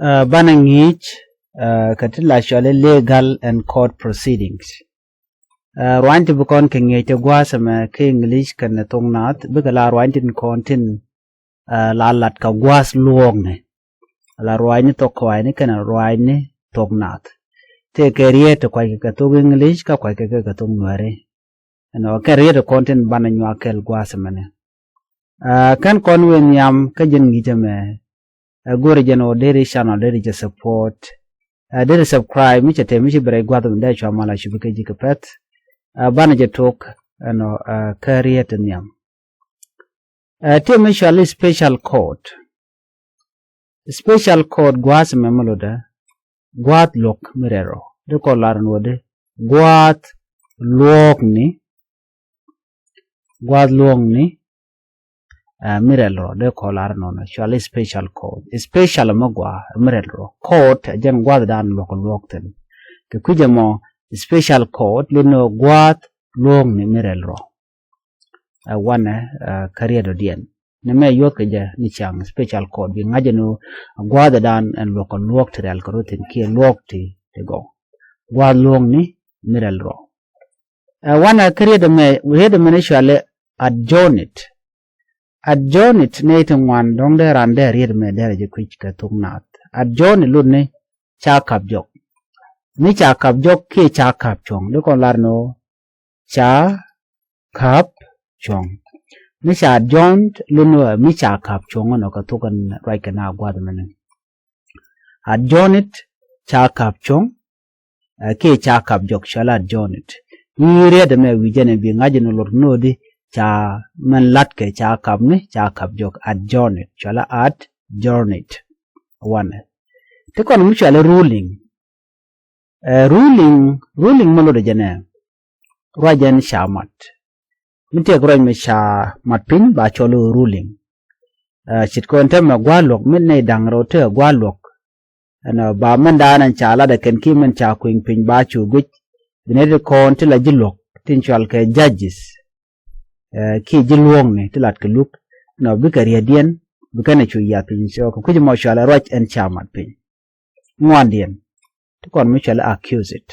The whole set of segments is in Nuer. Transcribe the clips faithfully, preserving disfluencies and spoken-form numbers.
Banɛ ŋi̱i̱c kɛ ti la cɔali legal and court proceedings. Ruaacni ti bi kɔn kɛ ŋi̱i̱c ti gua̱a̱th ɛmɛ kä English kɛnɛ thok naath, bikɛ la ruaacni tin kɔn tin la lat kɛ gua̱a̱th luɔ̱ɔ̱kni, la ruaacni thok kɔaacni kɛnɛ ruaacni thok naath. Tëëkɛ riet ti kuackɛ kɛ thok English kä kuackɛ kɛ kɛ thok Nuääri. Ɛnɔ kɛn riet ti kɔn tin banɛ nyuak kɛl gua̱a̱th ɛmɛni. Kɛn kɔn wëë nhiam kä jɛn ŋi̱i̱c ɛmɛ, ɛ go̱rɛ jɛn ɣöö deri channel deri jɛ support, deri subscribe mi cɛ te mi ci bi rɛy gua̱th mi dee cua mal a cupi kɛ ji̱ kɛ pɛth. Banɛ jɛ tok ɛnɔ kä riet ti nhiam. Ti mi cɔali special court. Special court gua̱a̱th ɛmɛ mi lotdɛ gua̱a̱th luɔ̱k mi rɛl rɔ. Di kɔn lar ni wä di gua̱a̱th luɔ̱ɔ̱kni, gua̱a̱th luɔ̱ɔ̱kni mi rɛl rɔ. Di kɔn lar ni wä ni cɔali special court. Special mi gua̱a̱th mi rɛl rɔ. Court ɛ jɛn gua̱a̱th dan luɔ̱k luɔ̱ɔ̱k thi̱n. Kɛ kui̱c ɛmɔ special court lit ni wä gua̱a̱th luɔ̱ɔ̱kni mi rɛl rɔ. Ɛ wanɛ kä riet dɔ̱diɛn ni mɛ yuɔth kɛ jɛ ni ca̱ŋ special court bi ŋa̱c jɛ ni gua̱a̱th dan ɛn luɔ̱k kɛ luɔ̱ɔ̱k ti rɛl kɛ rɔ thi̱n kiɛ luɔ̱ɔ̱k ti ti gɔw. Gua̱a̱th luɔ̱ɔ̱kni mi rɛl rɔ. Ɛ wanɛ kä riet mɛ, riet mɛ ni cɔali adjourned. Adjourned nɛy ti ŋuan dɔ̱ŋ dee ran dee riet mɛ dee rɛ jɛ kui̱c kɛ thok naath. Adjourned lut ni ca kap jɔk. Mi ca kap jɔk kiɛ ca kap cuɔ̱ŋ di kɔn lar ni wä ca kap cuɔ̱ŋ. Mi ca adjourned lit ni wä mi ca kap cuɔ̱ŋ ɛnɔ kɛ thok ɛn ruac kɛ na gua̱a̱th mɛni. Adjourned ca kap cuɔ̱ŋ kiɛ ca kap jɔk cɔali adjourned. Wi̱i̱ riet ɛmɛ wi̱i̱ jɛn ɛ bi ŋa̱c jɛ ni lot ni wä di ca mɛn latkɛ ca kap ni ca kap jɔk adjourned cɔali adjourned. Wanɛ ti kɔn mi cɔali ruling. Ruling, ruling mi lotdɛ jɛn ɛ ruac jɛn ca mat. Mi tëëk ruac mi ca mat piny ba cɔl ruling. Ce̱tkɛ ɣöö ɛn täämɛ gua̱a̱th luɔ̱k mi nɛy da̱ŋ rɛw tëë gua̱a̱th luɔ̱k. Ɛnɔ ba mɛn da̱a̱n ɛn ca latdɛ kɛn kiɛ mɛn ca kui̱ny piny ba cu guic. Bi nɛy ti kɔn ti la ji̱ luɔ̱k tin cɔal kɛ judges kiɛ ji̱ luɔ̱ɔ̱kni ti lat kɛ luk. Ɛnɔ bikɛ rietdiɛn bikɛ nɛ cu yath piny cɔ kɛ kui̱c mɔ cɔal ɛ ruac ɛn ca mat piny. Ŋuandiɛn ti kɔn mi cɔal accused.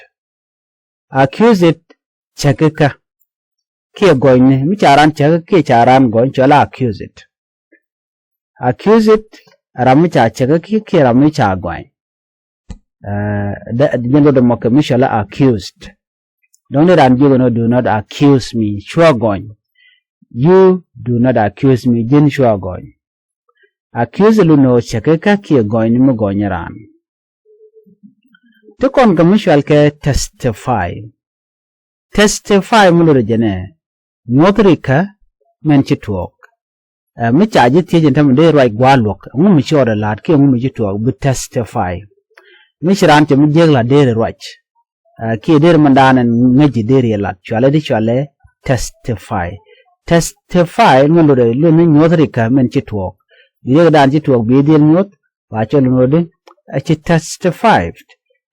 Accused cäkikä kiɛ gɔnyni mi ca ran cäk kiɛ ca ran gɔny cɔal accused. Accused ram mi ca cäk kiɛ ram mi ca gɔny. Jɛn luɔt ɛmɔ kɛ mi cɔal accused. Dɔ̱ŋ ni ran jiök ɛn ɣöö do not accuse me, cua gɔny. You do not accuse me, ji̱n cua gɔny. Accuse lut ni ɣöö cäkikä kiɛ gɔnyni mi gɔny raan. Ti kɔn kɛ mi cɔal kɛ testify. Testify mi lotdɛ jɛn ɛ nyuɔth rikä mɛn ci tuɔɔk. Mi ca ji̱ thiec ɛn täämɛ dee ruac gua̱a̱th luɔ̱k ɛŋu mi ci ɣɔt ɛ la̱a̱t kiɛ ɛŋu mi ci tuɔɔk bi testify. Mi ci raan cɛ mi jiäk la̱t deri ruac kiɛ deri mɛn da̱a̱n ɛn ŋäc ji̱ deri ɛ la̱t cɔalɛ di cɔalɛ testify. Testify mɛn lotdɛ lotdɛ ni nyuɔth rikä mɛn ci tuɔɔk. Bi riäk da̱a̱n ci tuɔɔk bi dhil nyuɔth ba cɔl ni wodi ɛ ci testified.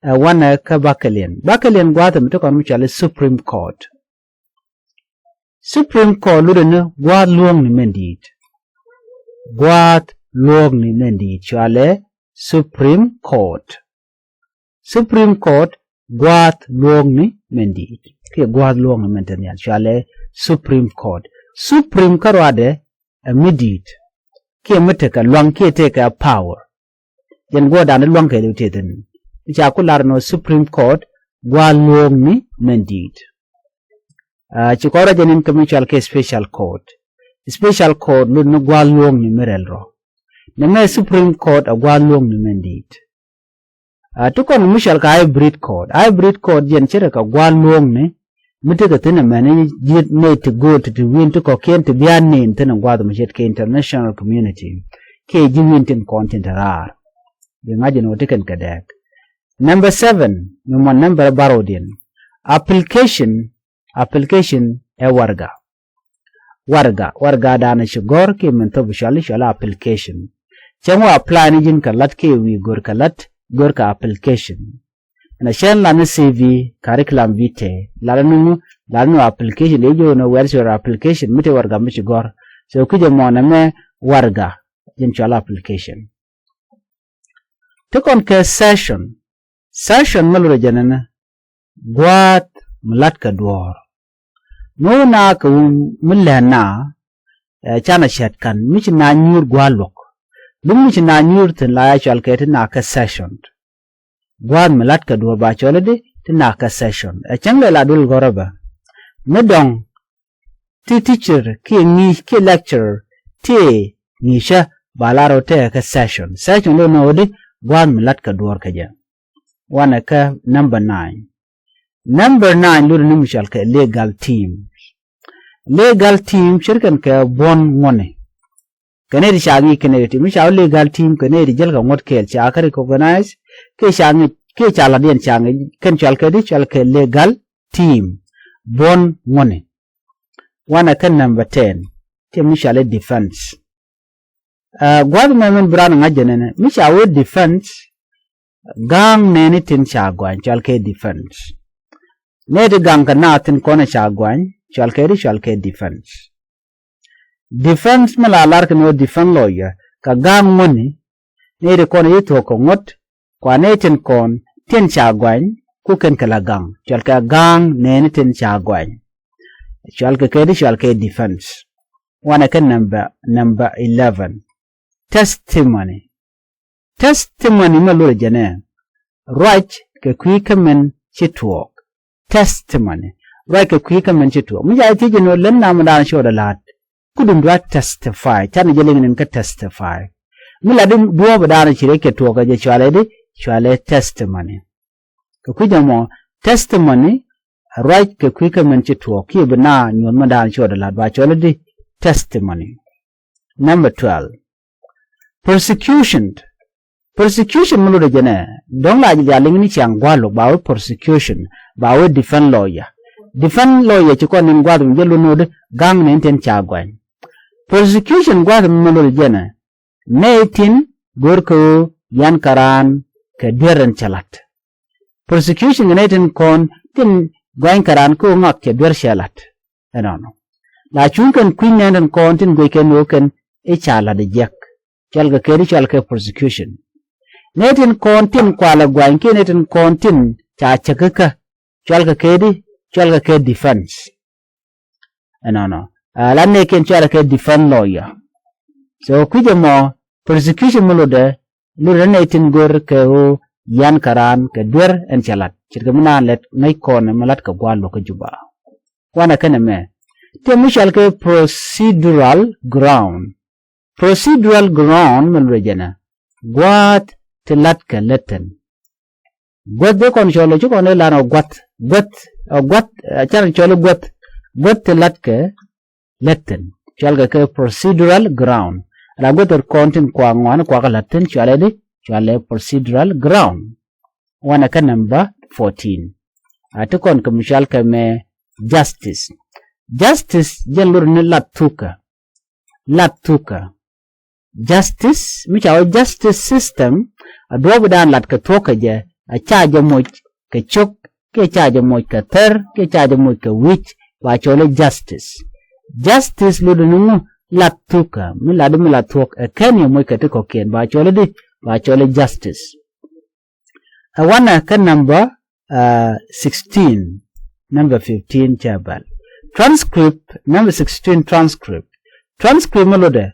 Ɛ wanɛ kä bakɛliɛn, bakɛliɛn gua̱a̱th ɛmɛ ti kɔn mi cɔalɛ Supreme Court. Supreme Court lotdɛ ni gua̱a̱th luɔ̱ɔ̱kni mɛn di̱i̱t. Gua̱a̱th luɔ̱ɔ̱kni mɛn di̱i̱t cɔalɛ Supreme Court. Supreme Court gua̱a̱th luɔ̱ɔ̱kni mɛn di̱i̱t kiɛ gua̱a̱th luɔ̱ɔ̱kni mɛn te nhial cɔalɛ Supreme Court. Supreme kä ruadɛ ɛ mi di̱i̱t kiɛ mi tekɛ luaŋ kiɛ tekɛ power. Jɛn guɔ̱ɔ̱rdan in lua̱ŋ kɛ liw tëë thi̱n. Ca ku lar ni ɣöö Supreme Court gua̱a̱th luɔ̱ɔ̱kni mɛn di̱i̱t. Ci kɔn ruac jɛn in kɛ mi cɔal kɛ special court. Special court lotdɛ ni gua̱a̱th luɔ̱ɔ̱kni mi rɛl rɔ. Nɛmɛ Supreme Court ɛ gua̱a̱th luɔ̱ɔ̱kni mɛn di̱i̱t. Ti kɔn mi cɔal kɛ hybrid court. Hybrid court jɛn ce̱tkɛ gua̱a̱th luɔ̱ɔ̱kni mi tekɛ thi̱n ɛmɛni ji̱ nɛy ti gööl ti ti wi̱i̱n ti kɔ̱kiɛn ti bia nin thi̱n ɛ gua̱a̱th mi ce̱tkɛ international community kiɛ ji̱ wi̱i̱n tin kɔn tin te raar. Bi ŋa̱c jɛn ɣöö ti kɛn kɛ dɛɛk. Number seven mi muɔ̱n number barɔwdiɛn. Application. Application ɛ warɛga. Warɛga, warɛgadan ci gɔ̱r kiɛ min thop cɔal i̱ cɔal application. Cäŋ wä apply ni ji̱n kɛ la̱t kiɛ wi̱i̱ gör kɛ la̱t, gör kɛ application. Ɛn a cɛn lat ni C V, curriculum vitae, lat ni ŋu, lat ni application, dee jiök ni where is your application, mi te warɛga mi ci gɔ̱r. So kui̱c ɛmɔ nɛmɛ warɛga, ji̱n cɔal application. Ti kɔn kɛ cessation. Cessation mi lurɛ jɛn ɛnɛ, gua̱a̱th mi la̱tkɛ duɔ̱ɔ̱r. Mi wä na kɛ wum mi lɛn na, ɛ, canɛ cɛt kan mi ci na nyuur gua̱a̱th luɔ̱k. Lum mi ci na nyuur thi̱n la ya cɔal kɛ ti na kɛ cessation. Gua̱a̱th mi la̱tkɛ duɔ̱ɔ̱r ba cɔl i̱di ti na kɛ cessation. Ɛ cäŋ lɛ la duël gɔ̱rä bä. Mi dɔ̱ŋ ti teacher kiɛ ŋi̱i̱c kiɛ lecturer ti ŋi̱i̱cä ba lar ɣöö tekɛ cessation. Cessation lo̱n ɣöö di gua̱a̱th mi la̱tkɛ duɔ̱ɔ̱r kɛ jɛ. Wanɛ kä number nine. Number nine lotdɛ ni mi cɔal kɛ legal team. Legal team ce̱tkɛn kɛ buɔ̱n ŋuɔ̱ni. Kɛ nɛy ti ca ŋi̱i̱c kɛ nɛy ti mi ca wä legal team kɛ nɛy ti jäl kɛ ŋuɔ̱t kɛɛl ca kä recognize kiɛ ca ŋi̱i̱c kiɛ ca la̱tdiɛn ca ŋi̱i̱c kɛn cɔal kɛ di cɔal kɛ legal team. Buɔ̱n ŋuɔ̱ni. Wanɛ kä number ten. Ti mi cɔal i̱ defense. Ɛ, gua̱th mɛ min bi raan ŋa̱c jɛ nɛnɛ mi ca wee defense. Ga̱a̱ŋ nɛɛni tin ca gua̱ny cɔal kɛ defense. Nɛy ti ga̱a̱ŋ kɛ naath tin kɔn ɛ ca gua̱ny cɔal kɛ di cɔal kɛ defense. Defense mi la lar kɛ ni wä defense lawyer kɛ ga̱a̱ŋ ŋuɔ̱ni. Nɛy ti kɔn ɛ ci thuɔ̱k kɛ ŋuɔ̱t kua nɛy tin kɔn tin ca gua̱ny ku kɛn kɛ la ga̱a̱ŋ cɔal kɛ ga̱a̱ŋ nɛɛni tin ca gua̱ny. Cɔal kɛ kɛ di cɔal kɛ defense. Wanɛ kɛ number, number eleven. Testimony. Testimony mɛ lurɛ jɛnɛ ruac kɛ kui̱ kä mɛn ci tuɔɔk. Testimony. Ruac kɛ kui̱ kä mɛn ci tuɔɔk mi ca i̱ thiec jɛ ni ɣöö lät nam mi da̱a̱n ci ɣɔt ɛ la̱a̱t. Kudun dua testify canɛ jɛ liŋ nin kä testify. Mi la di duɔ̱ɔ̱p da̱a̱n ci rɛc kɛ tuɔɔk kɛ jɛ cualɛ di cualɛ testimony. Kɛ kui̱ jɛ mɔ testimony ruac kɛ kui̱ kä mɛn ci tuɔɔk kiɛ bi na nyuɔ̱th mi da̱a̱n ci ɣɔt ɛ la̱a̱t ba cualɛ di testimony. Number twelve. Prosecution. Prosecution mi lotdɛ jɛnɛ dɔ̱ŋ la jɛ liŋ ni ciaŋ gua̱a̱th lok ba wee prosecution ba wee defense lawyer. Defense lawyer ci kɔn in gua̱a̱th mi jɛ lun nöödi ga̱a̱ŋ ni in tin ca gua̱ny. Prosecution gua̱a̱th mi lotdɛ jɛnɛ nɛy tin go̱o̱r kɛ ɣöö yan kɛ raan kɛ duer ɛn cɛ la̱t. Prosecution kɛ nɛy tin kɔn tin gua̱ny kɛ raan kä ɣöö ŋak cɛ duer cɛ la̱t. Ɛnɔnɔ la cuŋ kɛn kui̱ny nɛn tin kɔn tin guic kɛn ɣöö kɛn i̱ ca la̱t i̱ jiɛk. Cɔal kɛ kɛ di cɔal kɛ prosecution. Nɛy tin kɔn tin kualɛ gua̱ny kiɛ nɛy tin kɔn tin ca cäk kä cɔal kɛ kɛ di cɔal kɛ kɛ defense. Ɛnɔnɔ la nɛy kiɛn cɔal kɛ defense lawyer. So kui̱c ɛmɔ prosecution mi lotdɛ lotdɛ nɛy tin go̱r kɛ ɣöö yan kɛ raan kɛ duer ɛn cɛ la̱t ce̱tkɛ mi naan lɛt ŋäc kɔn mi la̱t kɛ gua̱a̱th luɔ̱k kä Juba. Wanɛ kɛnɛ mɛ ti mi cɔal kɛ procedural ground. Procedural ground mi lotdɛ jɛnɛ gua̱a̱th ti la̱t kɛ lät thi̱n. Guäth dee kɔn cɔl ci kɔn dee lan ɔ guäth guäth ɔ guäth. Can cɔl guäth guäth ti la̱t kɛ lät thi̱n. Cɔal kɛ kɛ procedural ground. Ala guäth kɔn tin kua ŋuan kuakä la̱t thi̱n cɔalɛ di cɔalɛ procedural ground. Wanɛ kä number fourteen. A ti kɔn kɛ mi cɔal kɛ mɛ justice. Justice jɛn lotdɛ ni la̱t thukä. La̱t thukä. Justice mi ca wä justice system a duɔ̱ɔ̱p dan la̱t kɛ thuɔ̱k kɛ jɛ a ca jɛ moc kɛ cök kiɛ ca jɛ moc kɛ thɛr kiɛ ca jɛ moc kɛ wi̱c ba cɔl i̱ justice. Justice lotdɛ ni ŋu la̱t thukä mi la̱t mi la̱t thuɔ̱k ɛ kɛn yɛ moc kɛ ti kɔ̱kiɛn ba cɔl i̱ di ba cɔl i̱ justice. Ɛ wanɛ kä number sixteen. Number fifteen cɛ bɛl. Transcript. Number sixteen transcript. Transcript mi lotdɛ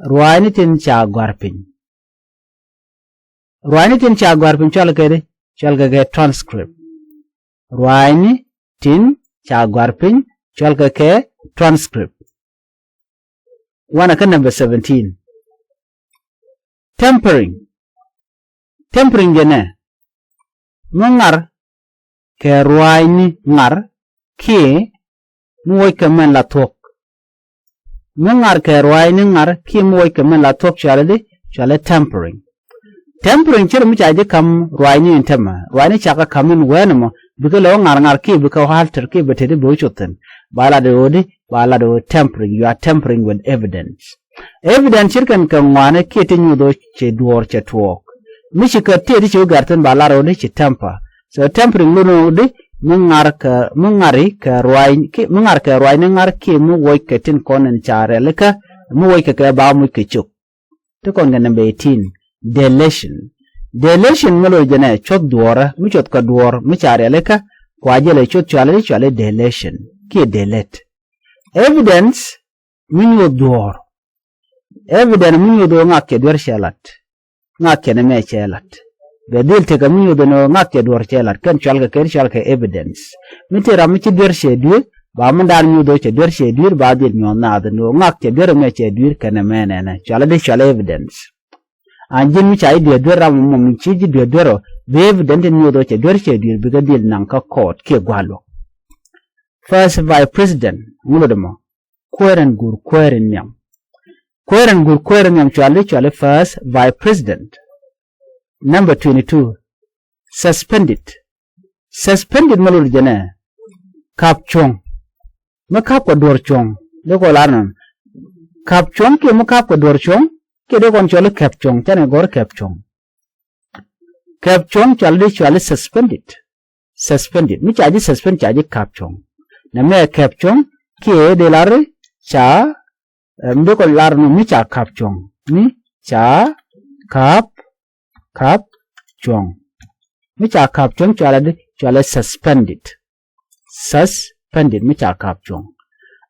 ruaacni tin ca gɔ̱a̱r piny. Ruaacni tin ca gɔ̱a̱r piny cɔal kɛ di cɔal kɛ kɛ transcript. Ruaacni tin ca gɔ̱a̱r piny cɔal kɛ kɛ transcript. Wanɛ kä number seventeen. Tempering. Tempering jɛnɛ mi ŋar kɛ ruaacni ŋar kiɛ mi woc kɛ mɛn la thuɔ̱k. Mi ŋar kɛ ruaacni ŋar kiɛ mi woc kɛ mɛn la thuɔ̱k cɔalɛ di cɔalɛ tempering. Tempering ce̱t mi ca ji̱ ka̱m ruaacni in tämɛ ruaacni cakɛ ka̱m in wɛɛn ɛmɔ bikɛ lɛ wä ŋar ŋar kiɛ bikɛ wä alter kiɛ bɛ te di bɛ wä cot thi̱n. Ba lat ɣöö di ba lat ɣöö tempering, you are tempering with evidence. Evidence ce̱tkɛn kɛ ŋuani kiɛ ti nyuuth ɣöö ci duɔ̱ɔ̱r cɛ tuɔɔk. Mi ci kɛ tëë ti ci wä gɛr thi̱n ba lar ɣöö di ci temper. So tempering lotdɛ ɣöö di mi ŋar kɛ mi ŋari kɛ ruac mi ŋar kɛ ruac ni ŋar kiɛ mi woc kɛ tin kɔn in ca rɛl ikä mi woc kɛ kɛ ba muc kɛ cök. Ti kɔn kɛ number eighteen. Deletion. Delation mi lot jɛnɛ cuɔth duɔɔrä, mi cuɔth kɛ duɔɔr mi ca rialikä, kua jɛ lɛ cuɔth cuali di cuali delation kiɛ delete. Evidence mi nyuɔth duɔɔr. Evidence mi nyuɔth ɣöö ŋak cɛ duer cɛ lat. Ŋak cɛ ni mɛ cɛ lat. Bɛ dhil tekɛ mi nyuɔth ni ɣöö ŋak cɛ duɔr cɛ lat, kɛn cual kɛ kɛ di cual kɛ evidence. Mi te ram mi ci duer cɛ duer, ba mi daan nyuɔth ɣöö cɛ duer cɛ duer, ba dhil nyuɔth naath ni ɣöö ŋak cɛ duer mɛ cɛ duer kɛnɛ mɛ nɛnɛ. Cual di cual evidence. An ji̱n mi ca ji̱ duer duer ram mɔ mi ci ji̱ duer duer ɔ, bi evidence in nyuɔth ɣöö cɛ duer cɛ duer, bikɛ dhil naŋ kä court kiɛ gua̱a̱r luɔk. First Vice President, ŋulɛ di mɔ. Kuäär in gur kuäär in nhiam. Kuäär in gur kuäär in nhiam cuali di cuali first vice president. Number twenty-two. Suspended. Suspended mi lot jɛnɛ kap cuɔ̱ŋ. Mi kap kɛ duɔr cuɔ̱ŋ. Dee kɔ lar nɔn. Kap cuɔ̱ŋ kiɛ mi kap kɛ duɔr cuɔ̱ŋ. Kiɛ dee kɔn cuali kap cuɔ̱ŋ. Canɛ gɔr kap cuɔ̱ŋ. Kap cuɔ̱ŋ cuali di cuali suspended. Suspended. Mi ca ji̱ suspend ca ji̱ kap cuɔ̱ŋ. Nɛ mɛ kap cuɔ̱ŋ kiɛ dee lar ca, eh, mi dee kɔn lar nɔ mi ca kap cuɔ̱ŋ. Mi ca kap, kap cuɔ̱ŋ. Mi ca kap cuɔ̱ŋ cuali di cuali suspended. Suspended mi ca kap cuɔ̱ŋ.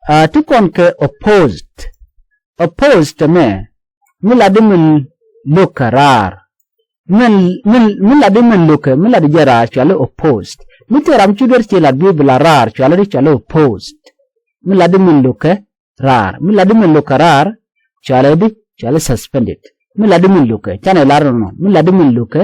Ah, ti kɔn kɛ opposed. Opposed mɛ mi lat di min lo̱kɛ raar. Min, min, mi lat di min lo̱kɛ, mi lat di jɛ raar cuali opposed. Mi te ram cu duer ci lat bi bi la raar cuali di cuali opposed. Mi lat di min lo̱kɛ raar. Mi lat di min lo̱kɛ raar cuali di cuali suspended. Mi lat di min lo̱kɛ canɛ lar nɔ. Mi lat di min lo̱kɛ,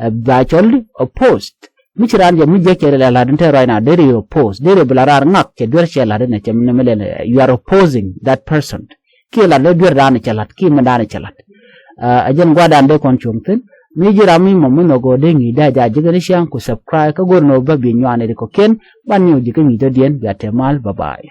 eh, ba cuali di opposed. Mi ci raan jɛ mi jɛ cɛ ri la lat in te right now deri opposed. Deri bi la raar ŋak cɛ duer cɛ lat in cɛ mi ni mi lɛl, eh, you are opposing that person. Kiɛ lat dee duer dan cɛ lat kiɛ mi dan cɛ lat. Ah, a jɛn gua̱dan dee kɔn cuɔ̱ŋ thin. Mi ji̱ ram mi mɔ mi nhɔk ɣöö dee ŋi̱i̱c dee a ja ji̱ kɛn ciaŋ ku subscribe kä go̱r ni ɣöö bä bi nyuan ni di kɔ̱kiɛn. Ban nyɔk ji̱ kä ŋi̱i̱c dɔ̱diɛn bia te mal, bye bye.